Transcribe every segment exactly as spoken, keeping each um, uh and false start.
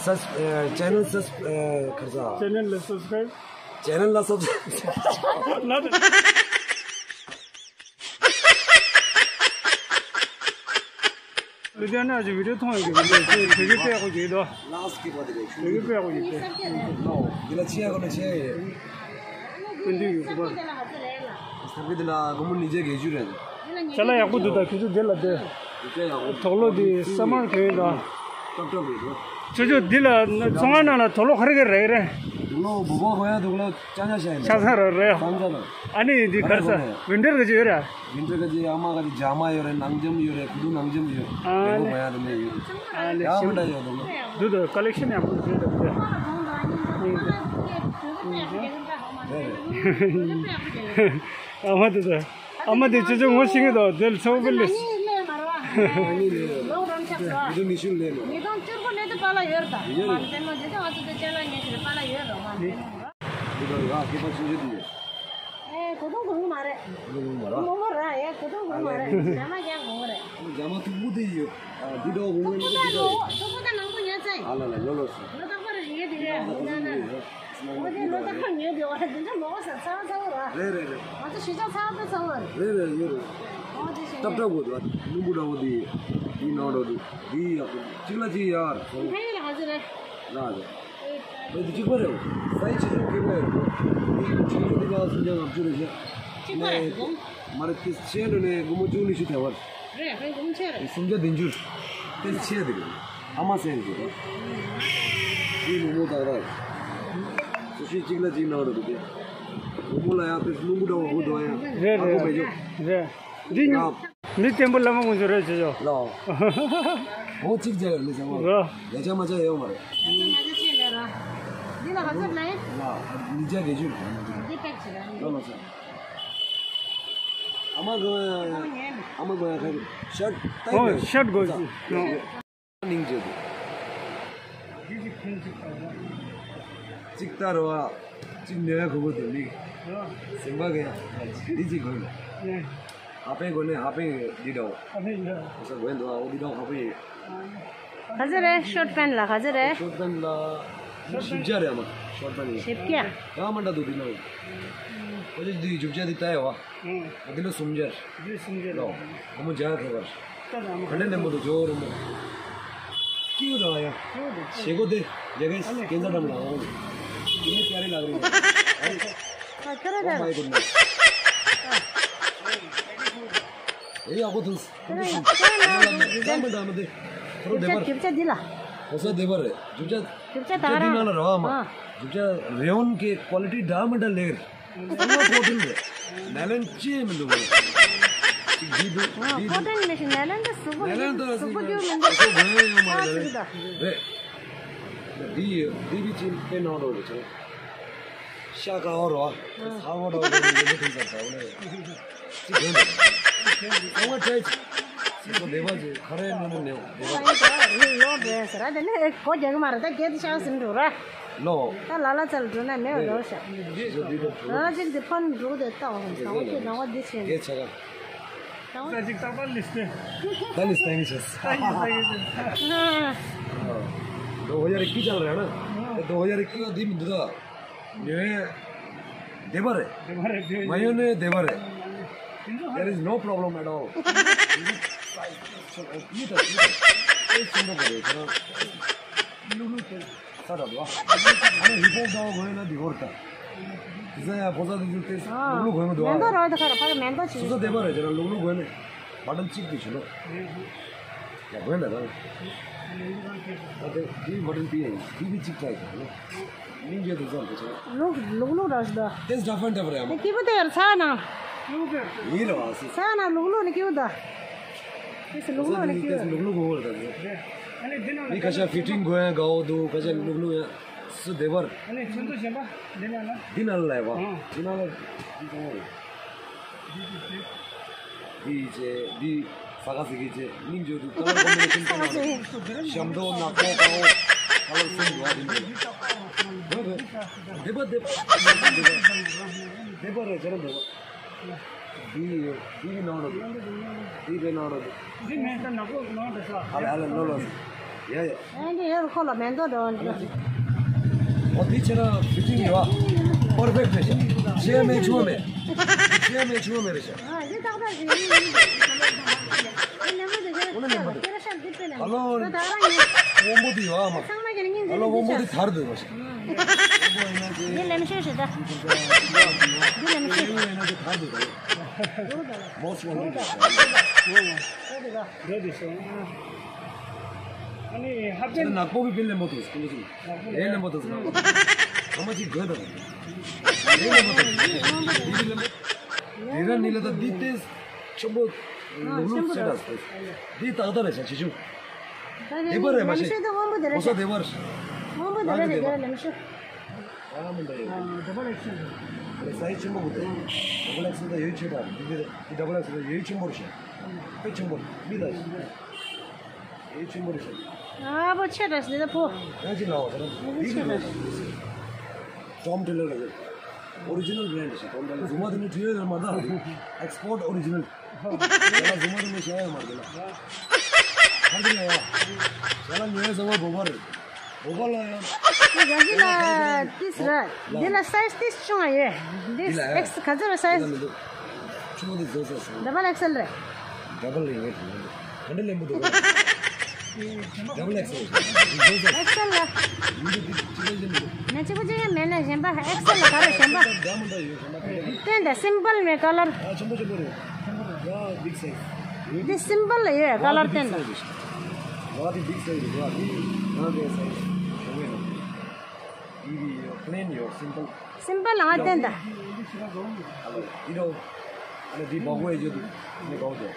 སབ་ཨ་ཅེ་ནལ་སབ་ཨ་ཁ་ས། ཅེ་ནལ་ལ་སབ་སི་ཀ་རེབ། ཅེ་ནལ་ལ་སབ་སི་ཀ་རེབ། ལ་དང་། ལུ་ཅན་ན་ཅིག་བི་ཌིའོ་མཐོང་ཡོད་ཀྱི་མི་འདུག་ཅེས་བོད་སྐད་དཔེ་ཡག་པོ་ཅིག་འདུག་ལགས་ཀྱི་པ་དེ་རེད། བོད་སྐད་དཔེ་ཡག་པོ་ཅིག་སྐད། འདི་ལ་ཆེ་ཡག་ནི་ཆེ་ཡོད། སྐད་འདི་ཡོད་གི་པ། ས་ཁུལ་འདི་ལ་སྒོར་མོ་ཉིས་བརྒྱ་བརྒྱད་ཅུ་རེད། ཅ་ལག་ཡག་པོ་འདུག་ད་ཁྱོད་ཚོ་འདི་ལ་བསྡད། ཅ་ཡག་པོ། དོག་ལོ་འདི་ས་མར་གྱོན་ཡོད་ད། ཀྲོབ་ཀྲོབ་རེད་འདུག་ཁྱོད་ཚོ་འདི་ལ་ཚོང་ཁང་ནང་ལ་དོག་ལོ་ག་རེ་ག་རེ་རེད། དོག་ལོ་བོད་པ་གོན་ཡག་དོག་ལོ་ཆ་ཚང་ཤ་ཡིན། ཆ་ཚང་རེད་རེད། ཆ་ཚང་རེད། ཨ་ནི་འདི་ག་རེ་ཟ། ཝིན་ཊར་ག་ཅི་ཡོད་ར། ཝིན་ཊར་ག་ཅི། ཨ་མ་ག་ཅི་ཇ་མ་ཡོད་རེད། ནང་འཇམ་ཡོད་རེད། ཁུ་ཐུ་ནང་འཇམ་ཡོད། ཨ་ལེ། ཡག་པོ་ཡོད་རེད། ཨ་ལེ། ཡག་པོ་འདྲ་ཡོད་འདུག་འདུག་འདུག་ཀ་ལེག་ཤན་ཡག་པོ་འདུག་འདུག་ཨ་མ་འདུག་འདུག་ཨ་མ་དེ་ཚོ་ངོ་ཤེས་ཀྱི་འདུག་དེ་ཚོ་བུ་ལེ། ཉིས་སྟོང་བཅུ་དགུ་ནས་དུ་པཱ་ལགས་ཡོད་རེད་ད། ཡོད་རེད། མ་དེ་ནོ་དེ་ཚོ་ང་ཚོ་དེ་ཅ་ལག་ཉོས་ཤིག་པཱ་ལགས་ཡོད་རེད། མ་དེ་ནོ་ར། འདི་ག་རེ་ཨ་སྐྱེས་པ་ཆུང་ཆུང་དེ་ཡོད། ཨེ་གོ་དོང་གོ་མ་རེད། གོ་དོང་གོ་མ་རེད། མོ་མོ་ར་ཡ་གོ་དོང་གོ་མ་རེད། ཇ་མ་ཀྱང་གོ་མ་རེད། ཇ་མ་ཐུག་པོ་དེ་ཡོད། ཨ་འདི་འདྲ་བོ་ངོས་ནས་འདི་འདྲ་ཡོད། ཐུག་པོ་དང་ནང་པོ་ཉོས་ཚེ། ཨ་ལ་ལ་ལོ་ལོ་སོ། ལོ་རྟག་པར་ཉོས་དེ་རེད། ལོ་རྟག་པར་ཉོས་དེ་བ་དེ་འདྲ་མོ་ཟ་ཚ་བོ་ཚ་བོ་ར། རེད་རེད་རེད། ང་ཚོ་གཞིས་ཆགས་ཚ་བོ་ཚ་བོ་རེད། རེད་རེད་ཡོད་རེད། ཨོ་དེ་ཞིག་ཏབ་ཏབ་གོ་དེ་བ་སྣུམ་པོ་འདྲ་བོ་དེ་ཡོད། འདི་ནང་འགྲོ་དུས་འདི་ཡག་པོ་གཅིག་ལ་གཅིག་ཡག་རེད། ཕན་ཡོད་ལ་ཧ་ཟེར་རེད། ལ་ཟེར། ཨེ་འདི་གཅིག་པ་རེད། སའི་ཇི་ཆུང་ཁེ་པོ་ཡོད། འདི་ཆུང་ཆུང་འདི་ལ་སུམ་བརྒྱ་ལྔ་བཅུ་རེད་ཤག་གཅིག་པ་རེད། མ་རེད་དེ་ཆེ་ནོ་ནས་སྒོར་མོ་བཅུ་གཉིས་ཤུ་དེ་བར། རེད་རེད་སྒོར་མོ་ཆེ་རེད། སུམ་བརྒྱ་བདུན་ཅུ། དེ་ཆེ་དེ་རེད། ཨ་མ་སེང་གི་རེད། འདི་མོ་མོ་ཏག་ཏག་རེད། སུ་ཤི་གཅིག་ལ་གཅིག་ནང་རེད་འདུག་དེ། སྒོར་མོ་ལ་ཡང་དེ་སྣུམ་པོ་འདྲ་བོ་དགོས་འདུག་ཡང་རེད་ཨ་ཁོ་རེད་མེད་ཅོ། རེད། འདི་ཡང་མི་བརྟན་པོ་བླ་མ་དཀོན་མཆོག་རེད་ཅེས་ཡོད། ལོ། འོ་གཅིག་བྱས་ཡོད་མི་ཚང་མ། རོ། ཡ་ཆ་མ་ཆ་ཡོད་མ་རེད། ཡ་ཆ་མ་ཆ་ཆེ་ལེ་ར། འདི་ལ་ག་ཚོད་ལེ། ལ། ཉིས་བརྒྱ་བརྒྱད་ཅུ་རེད། འདི་པེག་བྱེད་ར། ལོ་ལོ་ཆ། ཨ་མ་གོ་ཡ། ཨ་མ་གོ་ཡ་ཁ་ཤར་ཏའི་ཨོ་ཤར་གོ་ཡ། སྙིང་རྗེ་འདུག་གཅིག་ལྟར་བ། གཅིག་ནས་གོ་གོ་དེ་མིག་སེམས་པ་གི་འདི་གཅིག་དགོས་ལ། ཧ་པན་དགོས་ནས་ཧ་པན་འདི་འདྲ་བ། ཧ་པན་འདི་འདྲ་བ། ས་དགོས་འདུག་ཨ་འོ་འདི་འདྲ་ཧ་པན་ཡིན། ག་ཚོད་རེད། ཤོར་པན་ལ་ག་ཚོད་རེད། ཤོར་པན་ལ་བཞི་བརྒྱ་རེད་ཨ་མ། ཤོར་པན་ལ་བཞི་བརྒྱ། ཡང་མ་འདྲ་འདུག་འདི་ནང་། ཁོ་ཚོས་འདི་བཞི་བརྒྱ་འདི་ལྟ་ཡ་བ། ཨ་འདི་ལ་སུམ་བརྒྱ། འདི་སུམ་བརྒྱ་ལོ། སྒོར་མོ་བརྒྱ་ཁེ་བར། ད་ད་མོ་ག་ནས་ལེན་པོ་འདུག་ཇོ་རུ་མོ། ཀིའུ་དང་ཡ། ཀིའུ་དང་། ཞེ་གོ་དེ་རྒྱ་གའི་སྐད་ཆ་འགྲམ་ལ་འོང་། དེ་ནས་ཀྱ་རེ་ལག་རེ། ཨ་ཁ་ར་ཨོ་མའི་གུད་ནེས། ཨེ་ཡག་པོ་འདུག་ཁ་ར་ཡག་པོ་འདུག་ཟམ་པ་འདྲ་མ་དེ། ཁོ་རང་བདེ་བར། རྒྱུ་ཆ་འདི་ལ། ཁོ་ས་བདེ་བར་རེད། རྒྱུ་ཆ། རྒྱུ་ཆ་ད་རྒྱུ་ཆ་འདི་རང་ནང་ལ་ར་བ་མ། ཨ། རྒྱུ་ཆ་རེ་ཡོན་གྱི་ཀོ་ལི་ཊི་འདྲ་མི་འདྲ་ལེགས་རེད། ཚང་མ་ཕོ་ཊིན་རེད། ནཱ་ལེན་ཅི་མི་འདུག་བ། ཅིག་འདི་འདུག་ཨ་འདི་ཕོ་འདུག་ཊིན་མི་ཤེས་ནཱ་ལེན་དུ་གཟུགས་པོ་ནཱ་ལེན་དུ་གཟུགས་པོ་རྒྱུ་མི་འདུག་ཨ་ཟུག་གོན་ཡོང་མ་ཨ་རེད་ཟུག་ད། རེད། འདི་ཡོད་འདི་བི་ཅིན་པེ་ནང་རོ་རེད་ཆང་། ཤ་ཀ་བོ་རོ། ཨ་ས་བོ་རོ་རེད་འདི་ཐུག་ས་ད་བོ་ནས། ཅིག་གོན་འདུག་ཚང་མ་ཏྲེ་ཅིག་ཚོ་བདེ་བ་ཅིག་ཁ་རས་ནོ་ནོ་ནེའོ་བདེ་བ་ཅིག་ཡོད་རེད་ཟེར་ཨ་དེ་ནས་གོ་རྒྱག་གི་མ་རེད་ད་རྒྱལ་དུ་ཤག་ཟིན་འགྲོ་ར། ལོ། ད་ལ་ལ་ཚལ་འགྲོ་ན་མེད་པ་འགྲོ་ཤག་ཞིག་འདི་འདྲ་བྱུང་། ཨ་ཅིག་འདི་ཕོན་འགྲོ་དེ་ལྟ་བ་དང་བ་ཁྱེད་དང་བ་འདི་ཆེ། རྒྱལ་ཆ་ག་ད་ཅིག་ད་པ་ལིས་ཏེ། ད་ལིས་ཏེ་ངེས་ཆེ། ད་ཡིན་ད་ཡིན། ད་འོ་ཡ་རེ་ཀི་ཅག་རེ་ན། ད་འོ་ཡ་རེ་ཀི་ཡ་འདི་མི་འདུག་ད། ཉོས། བདེ་བ་རེད། བདེ་བ་རེད་བདེ་བ་རེད། མ་ཡོང་ནས་བདེ་བ་རེད། ཡིན་ཙང་། There is no problem at all. ཡིད་ད་ཡིད་ད། ཨེ་ཆེན་པོ་ག་རེད་ཁྱེད་རང་། ལུག་ལུག་དེ། ས་ད་དུ་ཨ། ཨ་ནི་ཧི་པོག་ད་བ་གོ་ཡ་ན་འདི་གོ་རེད་ད། དེ་ས་ཡ་ཕོ་ས་དེ་ཚོ་དེ་ལུག་ལུག་གོ་ཡ་མི་འདུག་ཨ། མེན་པ་རོ་དེ་ཁ་ར་ཕ་གི་མེན་པ་ཆེ། སོ་སོ་བདེ་བ་རེད་ཁྱེད་རང་ལུག་ལུག་གོ་ཡ་ནས་བ་ཏམ་གཅིག་དེ་བྱུང་ལོ། ཡ་གོ་ཡ་ན་ད། ད་དེ་དེ་བ་ཏམ་དེ་ཡ་ཡིན་དེ་དེ་གཅིག་ཏྲའི་གོ་ལོ། སྙིང་རྗེ་དུ་ཙམ་དུ་ཆེ། ལུག་ལུག་ལུག་ར་ཞིག་ད། ཏེས་ཌ་ཕན་ཏབ་རེ་ཡ་མ། ཏེ་ཀི་བུ་ཏེ་ཡར་ཚ་ན། ཡིན་ར་བ་སི། ཚ་ན་ལུག་ལུག་ནི་ཀི་བུ་ད། ཏེས་ལུག་ལུག་ནི་ཀི་བུ། ཏེས་ལུག་ལུག་གོ་བོ་ར་ད། མི་ཁ་ཤ་ཕི་ཊིང་གོ་ཡ་གའོ་དུ་ཁ་ཤ་ལུག་ལུག་ཡ་སུ་བདེ་བར། ཨ་ནི་ཚོན་མདོག་གཞན་པ་འདི་ན་ལ། འདི་ན་ལ་ལ་ཡ་བ། འདི་ན་ལ་འདི་ཚང་མ་རེད། འདི་བྱས་འདི་ས་ག་ཟིག་གི་བྱས་སྙིང་རྗེ་དུ་ཀ་ལར་ཀོམ་བི་ནེ་ཤན་ཀ་ལར་ཞབས་འདོགས་ནག་པོ་དཀར་པོ་ཀ་ལར་གསུམ་འདུག་ཨ། དེ་འདྲ་འདེབས་པ་འདེབས་པ་འདེབས་པ་རེད་བྱས་ན་འདེབས་པ། འདི་འདི་གི་ནང་རུ་འདི་གི་ནང་རུ་འདི་མེད་ད་ནག་པོ་ནང་དུ་ས་ཨ་ལ་ཨ་ལ་ལོ་ལོ། ཡ་ཡ། ཨ་འདི་ཡོད་ཁོ་ལ་མེ་ཏོག་འདྲ་བོ་འདི། ཨོ་འདི་ཁྱེད་རང་ཕི་ཊིང་ཡོད་ཨ། པར་ཕེག་ཊི་རེད་ཤག་ཆེ་མེད་ཆུང་མེད། ཆེ་མེད་ཆུང་མེད་རེད་ཤག་ཨ་འདི་ཏག་ཏག་ཞིག་ཡིན། འདི་ལེན་པོ་འདི་ཁྱེད་རང་ཁྱེད་རང་ཤག་འདི་དཔེ་ལེན། ཨ་ལོ། ད་ད་རང་ཡིན། སྔོན་པོ་འདི་ཡོད་ཨ་མ། ཚང་མ་ཁྱེད་རང་སྙིང་ཨ་ལོ། རྗེ་སྔོན་པོ་འདི་ཐར་འདུག་མ་ཤག་འདི་ལེན་ཤོག་ཞེ་ད། འདི་ལེན་ཤོག་ཡིན་ན་འདི་ཐར་འདུག་ད། མོ་སི་ཝན་ཊེཌ། འདི་འདི་སོང་། ཨ་ནི་ཧབ་ཅན་ནག་པོ་བི་པིན་ལེན་པོ་འདུག་སྐུ་ལོ་ཅིག་ལེན་ལེན་པོ་འདུག་ཨ་མ་ཅིག་དགོས་དང་། ལེན་ལེན་པོ་འདུག་འདི་ལེན་པོ། དེ་ར་ནི་ལ་ད་འདི་ཏེས་ཆེན་པོ་ལུག་ལུག་ཆེན་པོ་ཟེར་ར། འདི་ཏག་ཏག་རེད་ཤག་ཆེ་ཆུང་། ད་ནི་འདི་པ་རེད་མ་ལེན་ཤེས། ཤོག་ད་སྔོན་པོ་འདི་རེད་ཤག་གོ་ས་དེ་པར། སྔོན་པོ་འདི་རེད་ཤག་འདི་ར་ལེན་ཤོག་ཨ་མི་འདྲ་ཡོད། ཨ་ཌབ་བལ་ཨེག་སི་ཨེལ་རེད། ཨ་ནི་སའི་ཛི་ཆེན་པོ་གོ་ཏེ། ཌབ་བལ་ཨེག་སི་ཨེལ་ད་ཡོད་ཆེ་དྲགས། འདི་འདི་འདི་ཌབ་བལ་ཨེག་སི་ཨེལ་ད་ཡོད་ཆེན་པོ་རེད་ཤག་དཔེ་ཆེན་པོ་རེད། མི་ལ་ཡོད་ཆེན་པོ་རེད་ཤག་ཨ་བོ་ཆེ་དྲགས་ཟེར་ད་བོ། ཡང་ཅིག་ལའོ་ཟེར་ན་འདི་ཆེ་དྲགས། ཊོམ་ཊེ་ལར་རེད། ཨོ་རི་ཇི་ནལ་བྷི་རེན་ཌི་ཤག་ཊོམ་ཊེ་ལར་རྫུན་མ་དེ་ནི་བྲིས་ཡོད་ཟེར་མ་ད། ཨེགས་པོར་ཊི་ཨོ་རི་ཇི་ནལ། ཡ་ལ་རྫུན་མ་དེ་ནི་བཤད་ཡ་མ་རེད་ལ། ཧ་ཅང་ཡ་ཡ། ཡ་ལ་ཉོ་ཡ་ཟེར་བ་བོད་པ་རེད། བོད་པ་ལ་ཡང་། འདི་ག་ཅི་ལ་ཏིས་ར། འདི་ལ་སའི་ཛི་ཏིས་ཆུང་ང་ཡོད། འདི་འདི་ལ་ཡ། ཨེགས་ག་ཚོད་ར་སའི་ཛི། ཆུང་བ་འདི་བཟོ་ས་སོང་། ཌབ་བལ་ཨེགས་སི་ཨེལ་རེད། ཌབ་བལ་ཡིན་ངེས་དེ་ཡིན། ག་འདྲ་ལེན་པོ་འདུག་ག་ཌབ་བལ་ཨེགས་སི་ཨེལ་བཟོ་ས། ཨེགས་སི་ཨེལ་ལ། ཡིན་འདུག་འདི་གཅིག་པ་ཡིན་འདུག་ན་གཅིག་པ་གཅིག་ཡང་མེད་ན་གཞན་པ་ཨེགས་སི་ཨེལ་ལ་ག་རེ་གཞན་པ། འདྲ་མི་འདྲ་ཡོད་གཞན་པ་ག་རེ། སྟོན་དང་སིམ་པལ་མེད་ཀ་ལར། ཨ་ཆེན་པོ་ཆེན་པོ་རེད། ཡ་བིག་སའི་ཛི། འདི་སིམ་པལ་ལ་ཡོད་ཀ་ལར་སྟོན་དང་། ང་དེ་བིག་སའི་ཛི་རེད། ང་དེ་ང་དེ་སའི་ཛི་ཞོགས་པའི་ནང་། འདི་ཡོད་པི་ལེན་ཡོད་སིམ་པལ། སིམ་པལ་ལ་ང་སྟོན་དང་། ཨ་ལ་འདི་རོ། ཨ་ལ་འདི་བག་གོ་ཡ་ཇོ་འདི་བག་གོ་ཇོ།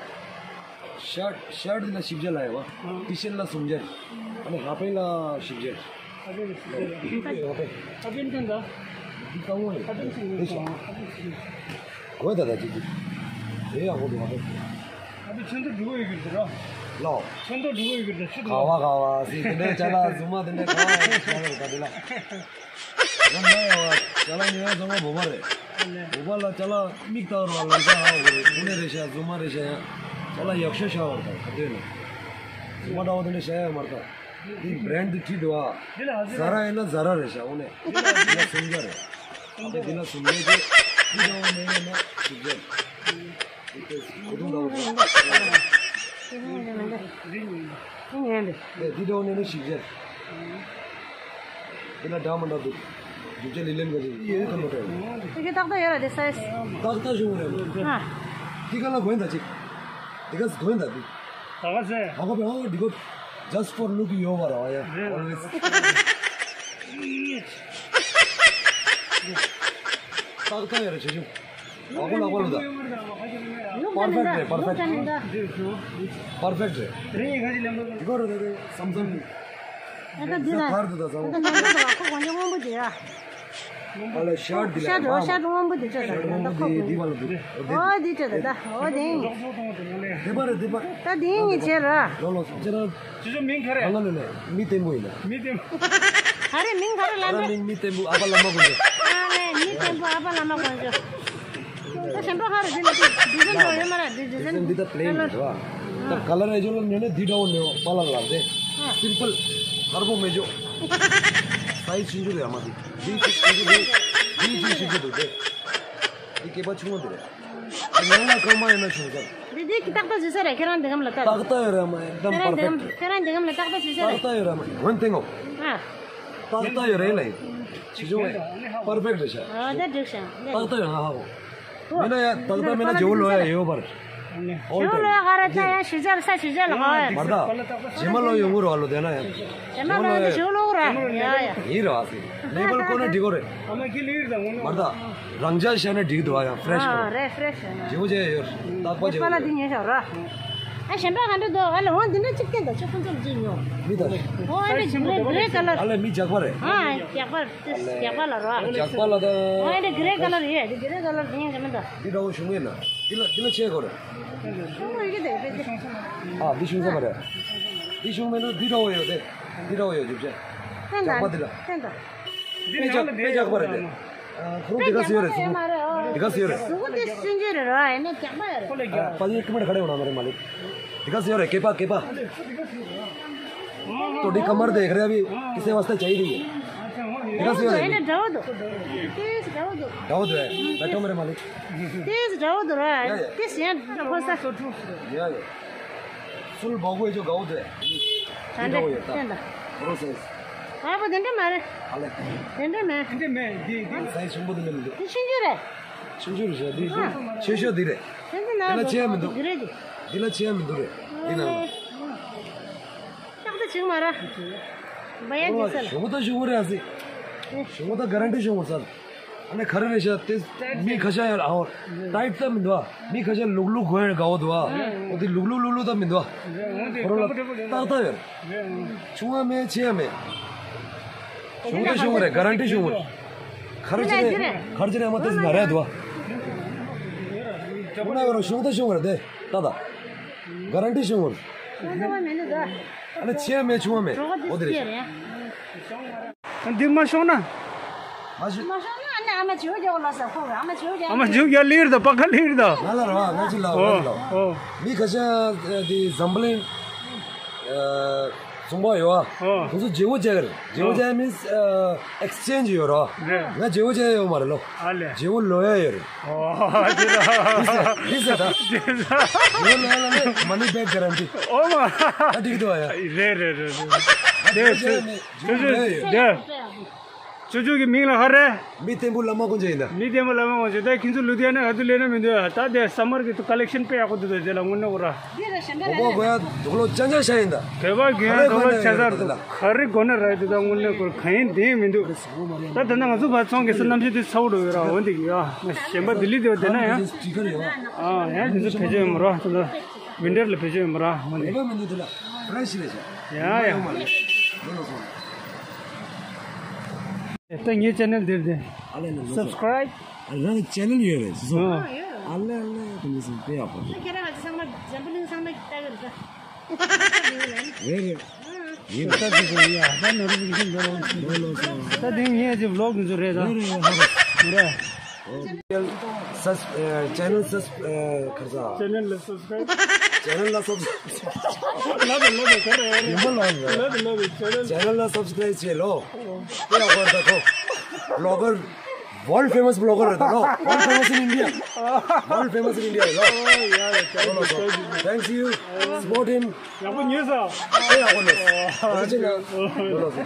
ཤར་ཤར་འདི་ལ་བཞི་བརྒྱ་ལ་ཡོད་བ། ཏི་ཤན་ལ་སུམ་བརྒྱ། ཨ་ནི་ཧ་པེ་ལ་བཞི་བརྒྱ། ཨ་ཕན་ད། འདི་དཀའ་མོ་རེད། ཨ་ཕན་ཅིག་ཡིན་ཨ་ཕན་ཅིག་ཡིན། གོས་ད་ད་ཅིག་ཅིག་དེ་ཡག་པོ་འདུག་ཨ་ཕན། ཨ་ཕན་ཆེན་ཐོ་འགྲོ་གི་ཡོད་ཀྱི་རེད་ར། ལོ། ཆེན་ཐོ་འགྲོ་གི་ཡོད་ཀྱི་རེད་ཤི་ག་བ་ག་བ་སི་དེ་འདྲའི་ཅ་ལག་རྫུན་མ་དེ་འདྲའི་ག་བ་ཡོད་ཀྱི་རེད་ད་དེ་ལ། ཡང་ན་ཡང་བ་ཅ་ལག་ཉོ་ཡ་ཚང་མ་བོད་པ་རེད། བོད་པ་ལ་ཅ་ལག་མིག་ལྟ་བར་བ་ལམ་སང་ཧ་གོ་རེད། དངོས་གནས་རེད་ཤག་རྫུན་མ་རེད་ཤག་ཡང་ཅ་ལག་ཡག་ཤོས་ཤ་བར་དང་ག་དོན་ནས་རྫུན་མ་འདྲ་བོ་དེ་འདྲ་བཤད་ཡ་མ་རེད་ད། འདི་བྷི་རེན་ཌི་འདི་བྲིས་འདུག་ཨ། ཟ་ར་ཡིན་ན་ཟ་ར་རེད་ཤག་འོ་ནས་འདི་ལ་སུམ་བརྒྱ་རེད། ཨ་ཕ་འདི་ལ་སུམ་བརྒྱ་རེད། འདི་འདྲ་བོ་མེད་ཡོད་ན་བཞི་བརྒྱ་རེད། འདི་ལྟས་གོ་དུང་འདྲ་བོ་རེད། འདི་འདྲ་བོ་མེད་ན་བཞི་བརྒྱ་རེད། འདི་ལ་འདྲ་མི་འདྲ་འདུག་རྒྱུ་ཆ་ལི་ལན་ག་ཅིག་ཡོད་ཁ་མོ་ཏོ། དེ་གི་ཏག་ཏག་ཡོད་ར་དེ་སའི་ཛི། ཏག་ཏག་ཞུ་རེད། ཨ། དེ་ག་ལ་གོན་ད་ཅིག་དེ་ག་གོན་ད་དེ། ད་ག་ཟེ། ཧ་གོ་བས་ཨོ་འདི་གོ། Just for look ཡོད་པ་ར་བ་ཡ། རེད། Always། ཏག་ཏག་ཡོད་ར་ཆེ་ཆུང་། ལག་པ་ལག་པ་ལོ་ད། ལུག་ད་ནི་ད། Perfect རེད། Perfect རེད། ད་ནི་ད། འདི་གོ་རེད་ད་དེ་བསམ་བསམ་ནི། ཨ་ད་འདི་ད། ད་ཐར་འདི་ད་བསམ། ཨ་ད་ནང་པ་ད་ཁོ་གོན་ཆ་སྔོན་པོ་འདི་ཡ། ཨ་ལ་ཤར་འདི་ལ་ཤར་འགྲོ་ཤར་སྔོན་པོ་འདི་ད། ཤར་སྔོན་པོ་འདི་འདི་བ་ལ་འདུག་ཨོ་འདི་ད་ད་ད་ཨོ་དེ་ཡིན། འདི་པ་རེད་འདི་པ། ད་དེ་ཡིན་ངེས་བྱེད་ར། ལོ་ལོ་ཁྱེད་རང་། ཁྱེད་ཚོ་མིང་ག་རེ། གང་ལ་ལོས་ལས་མི་བརྟན་པོ་ཡིན་ན། མི་བརྟན་པོ། ག་རེ་མིང་ག་རེ་ལ་ལོ། མིང་མི་བརྟན་པོ་ཨ་ཕ་བླ་མ་དཀོན་མཆོག་ཨ་ལས་མི་བརྟན་པོ་ཨ་ཕ་བླ་མ་དཀོན་མཆོག་ད་གཞན་པ་ག་རེ་འདི་ལ་འདི་འདི་ཚོ་འགྲོ་ཡོད་མ་ར་འདི་འདི་ཚོ་འདི་ད་པི་ལེན་རེད་བ། ད་ཀ་ལར་ཨེ་ཇོ་ལ་ཉོ་ནས་འདི་འདྲ་བོ་ནས་པ་ལ་ལ་དེ། སིམ་པལ། དཀར་པོ་མེ་ཇོ། སའི་ཛི་ཆུང་ཆུང་རེད་ཨ་མ་འདི། འདི་ཆུང་ཆུང་འདི། འདི་ཆུང་ཆུང་འདུག་དེ། འདི་སྐེད་པ་ཆུང་བ་འདི་རེད། ཉང་ལ་གང་མ་ཡིན་ན་བྱུང་ཚར། འདི་འདི་ཏག་ཏག་བྱེད་ས་རེད། ཁྱེད་རང་འདི་གམ་ལ་ཏག་ཏག་ཏག་ཡོད་རེད་མ་ཡིན་ཏམ་པར་ཕེག་ཊི་རེད། ཁྱེད་རང་འདི་གམ་ལ་ཏག་ཏག་བྱེད་ས་རེད། ཏག་ཏག་ཡོད་རེད་མ་ཡིན་ངོ་ཏེ་ངོ་། ཨ། ཏག་ཏག་ཡོད་རེད་ལ་ཡིན། ཆི་ཆུང་བས་པར་ཕེག་ཊི་རེད་ཤག་ཨ་ད་འགྲིག་ཤག་ཏག་ཏག་ཡོད་ང་ཧ་གོ། མེད་ན་ཡ་ཏག་ཏག་མེད་ན་ཇེ་བོ་ལོ་ཡ་ཡོད་པར། ཇེ་བོ་ལོ་ཡ་ག་རེ་ད་ཡ་ཞི་ཅར་ས་ཞི་ཅར་ལ་ག་ཡ། མར་ད། རྗེས་མ་ལོ་ཡོང་གི་རོ་ཨ་ལོ་དེ་ན་ཡ། རྗེས་མ་ལོ་ཡ་ཇེ་བོ་ལོ་ར་ཡ་ཡ། ཡིན་རོ་ཨ་སི། ལེ་བལ་ཀོ་ན་འགྲིག་གོ་རེད། མར་ད། རང་ཅག་བཤད་ན་འགྲིག་འདུག་ཨ་ཡང་ཕི་རེ་ཤི་ཨ་གོ། རེད་ཕི་རེ་ཤི་ཨ། ཇེ་བོ་ཇེ་ཡོད། རྟག་པ་ཇེ་བོ། པ་ལ་འདི་ཉོས་ཤག་ར། ཨ་གཞན་པ་ག་འདྲ་འདུག་ཨ་ལ་འོ་འདི་འདྲ་གཅིག་བསྟན་ད་ཆོ་ཁོང་ཚོ་ལ་ཅིག་ཉོ། མི་ད། འོ་ཨ་ནི་གི་རེ་གི་རེ་ཀ་ལར། ཨ་ལ་མི་ཇག་པ་རེད། ཨ་ཇག་པ་རེད། ཇག་པ་ལ་ར། ཇག་པ་ལ་ད། འོ་ཨ་ནི་གི་རེ་ཀ་ལར་ཡོད་འདི་གི་རེ་ཀ་ལར་འདི་ཉོས་ཀྱི་མི་འདུག་འདི་འདྲ་བོ་བྱུང་ཡོད་ན། འདི་ལ་འདི་ལ་ཆེ་གོ་རེད། ཆུང་ངུ་ཡི་གེ་དེ་དཔེ་ཆེ། ཨ་འདི་ཆུང་ས་མ་རེད། འདི་ཆུང་མེད་ན་འདི་འདྲ་བོ་ཡོད་དེ། འདི་འདྲ་བོ་ཡོད་ཇུབ་ཆེ། བསྟན་ད། ཇག་པ་འདི་ལ། བསྟན་ད། དཔེ་ཇག་དཔེ་ཇག་པ་རེད་དེ། ཨ་ཁོ་རང་དེ་ག་སེ་ཡོད་རེད་གཟུགས་པོ། དེ་ག་སེ་ཡོད་རེད། གཟུགས་པོ་དེ་སུན་ཅི་རེད་ར་ཡིན་ན་ཇག་པ་ཡོད་རེད། ཨ་པ་ཡེ་ཀི་མ་རེད་ག་རེ་ཡོད་ན་མ་རེད་མ་ལེ། དེ་ག་སེ་ཡོད་རེད་སྐེད་པ་སྐེད་པ། ਤੁਹਾਡੀ ਕਮਰ ਦੇਖ ਰਿਹਾ ਵੀ ਕਿਸੇ ਵਾਸਤੇ ਚਾਹੀਦੀ ਹੈ। ਠੀਕ ਹੈ, ਸਹੀ ਹੈ। ਇਹਨੇ ਡਰਾਓ ਦੋ। ਤੇਜ਼ ਡਰਾਓ ਦੋ। ਡਰਾਓ ਦੋ ਹੈ। ਬੈਠੋ ਮੇਰੇ ਮਾਲਿਕ। ਤੇਜ਼ ਡਰਾਓ ਦੋ ਰਾ। ਤੇਜ਼ ਹੈ। ਡਰਾਓ ਸਾ। ਯਾ, ਯਾ। sul bogu jo gau de. Tanda, tanda. Process. Abo dende mare. Ale. Dende me. Dende me, di, di. Sai sumbu de me. Di chinjure. Chinjure ja di. Che sho dire. Dende na. Dila che me do. Dire di. Dila che me do re. Dina. Chakda ching mara. Baya di sal. Shumu ta shumu re asi. Shumu ta guarantee shumu sal. ཨ་ནི་ག་རེ་རེད་ཤག་དེ་མི་ཁ་ཤས་ཡར་ཨའོ་ཏའིཊ་ཙམ་མི་འདུག་ཨ། མི་ཁ་ཤས་ལུག་ལུག་གོན་ཡར་དགའ་བོ་འདུག་ཨ། འོ་དེ་ལུག་ལུག་ལུག་ལུག་ཙམ་མི་འདུག་ཨ། ཁོ་རང་ལ་ཏག་ཏག་ཡོད། ཆུང་བ་མེད་ཆེ་ཡ་མེད། ཞུ་ད་ཞུ་རེད། ག་རན་ཊི་ཞུ་རེད། ག་རེ་བྱེད་རེད། ག་རེ་བྱེད་རེད། ཨ་མ་དེ་ཟིན་ན་རེད་འདུག་ཨ། ཁོ་ན་ཡོད་ར་ཞུ་ད་ཞུ་རེད་དེ་ཏག་ཏག་ག་རན་ཊི་ཞུ་རེད། ཨ་ནི་ཆེ་ཡ་མེད་ཆུང་བ་མེད། འོ་དེ་རེད། འདི་མ་ཤོང་ན། མ་ཤོང་། མ་ཤོང་ན་ཨ་ནི་ཨ་མ་བྱིའུ་རྒྱག་ལ་ཟེར་ཁོ་ཨ་མ་བྱིའུ་རྒྱག་ཨ་མ་བྱིའུ་རྒྱག་ལིར་དང་པ་ཁ་ལིར་དང་། ང་ལ་ར་བ་ང་ཅི་ལ་བ་ལ། ཨོ། མི་ཁ་ཤས་དེ་འཛམ་བུ་གླིང་གསུམ་པ་ཡོད་ཨ། ཨོ། ཁོང་ཚོ་བྱིའུ་རྒྱག་རེད། བྱིའུ་རྒྱག་མིན་ཨེག་སི་ཅེན་ཇི་ཡོད་ར། རེད། ང་བྱིའུ་རྒྱག་ཡོད་མ་རེད་ལོ། ཨ་ལེ། བྱིའུ་ལོ་ཡ་ཡོད་རེད། ཨོ། ཨ་ཅི་ལ། ཨི་ཟེར་ད། བྱིའུ་ལོ་ཡ་ལ་ནི་མ་ནི་བེག་ག་རན་ཊི། ཨོ་མ། ཨ་འགྲིག་འདུག་ཨ་ཡ། རེད་རེད་རེད་རེད། ཨ་འགྲིག་འདུག་ཨ་ཡ། ཅོ་ཅོ་ཅོ་ཅོ་ཅོ་ཅོ་གི་མིང་ལ་ཧ་རེ། མི་བརྟན་པོ་བླ་མ་དཀོན་མཆོག་ཡིན་ད། མི་བརྟན་པོ་བླ་མ་དཀོན་མཆོག་ད་ཁྱེད་ཚོ་ལུ་དྷི་ཡ་ན་ག་དུས་སླེབས་ན་མི་འདུག་ད་དེ་སམ་མར་གི་ཏུ་ཀ་ལེག་ཤན་དཔེ་ཡག་པོ་འདུག་ད་དེ་ལ་དངོས་གནས་གོ་ར། བོད་པ་གོ་ཡ་དུག་ལོ་ཅང་ཅང་ཤ་ཡིན་ད། བོད་པ་གོ་ཡ་དུག་ལོ་ཅང་ཅང་ར་དུ་ག་རེ་གོ་ན་ར་དུ་ད་དངོས་གནས་གོ་ག་ཡིན་དེ་མི་འདུག་ད་དེ་ན་ང་ཚོ་བ་ཚོང་གི་ས་གནམ་གཤིས་དེ་ཚ་བོ་འགྲོ་ཡོད་ར་འོན་ཏེ་ཡ་ང་གཞན་པ་ལྡི་ལི་དེ་བ་དེ་ན་ཡ། ཨ་ཡ་དེ་ཚོ་བེད་སྤྱོད་ཡོད་མ་ར་དེ་ཚོ་ཝིན་ཊར་ལ་བེད་སྤྱོད་ཡོད་མ་ར་འོན་ཏེ། ཡ་ཡ། ད་ངའི་ཅེ་ནལ་འདིར་དེ། ཨ་ལེ་ལེ་ལེ། སབ་སི་ཀ་རའིབ། ཨ་ལེ་ཅེ་ནལ་ཡོད་རེད་སོ། ཨ་ལེ་ལེ་དེ་མི་སྲིད་དེ་ཡག་པོ་རེད། ཁྱེད་རང་ང་ཚོ་ཚང་མ་འཛམ་བུ་གླིང་ཚང་མ་ལྟ་གི་རེད་ད། རེད་རེད། ཡིན་ད་དེ་ཚོ་ཡ་ད་ནོར་བུ་གི་ཤིང་འདི་རང་ཚོ། ལོ་ལོ་སོ། ད་དེ་ངའི་ཅི་བི་ལོག་འདི་ཚོ་རེད་ད། རེད་རེད་ཧ་རེད། རེད། སབ་ཨ་ཅེ་ནལ་སབ་ཨ་ཁར་ས། ཅེ་ནལ་ལ་སབ་སི་ཀ་རའིབ། ཅེ་ནལ་ལ་སབ་སི་ཀ་རའིབ། ལབ་ལབ་ག་རེ་ཡིན་པ་ལབ་ལབ་ཅེ་ནལ། ཅེ་ནལ་ལ་སབ་སི་ཀ་རའིབ་བྱེད་ལོ། དེ་ཡག་པོ་རེད་ད་ཁོ། བི་ལོག་གར། World famous blogger རེད་ད་ལོ། World famous in India. World famous in India རེད་ལོ། Thanks you. Support him. ཡག་པོ་ཉོས་སོ། དེ་ཡག་པོ་ཉོས། ཨ་ཅེ་ན། ལོ་ལོ་སོ།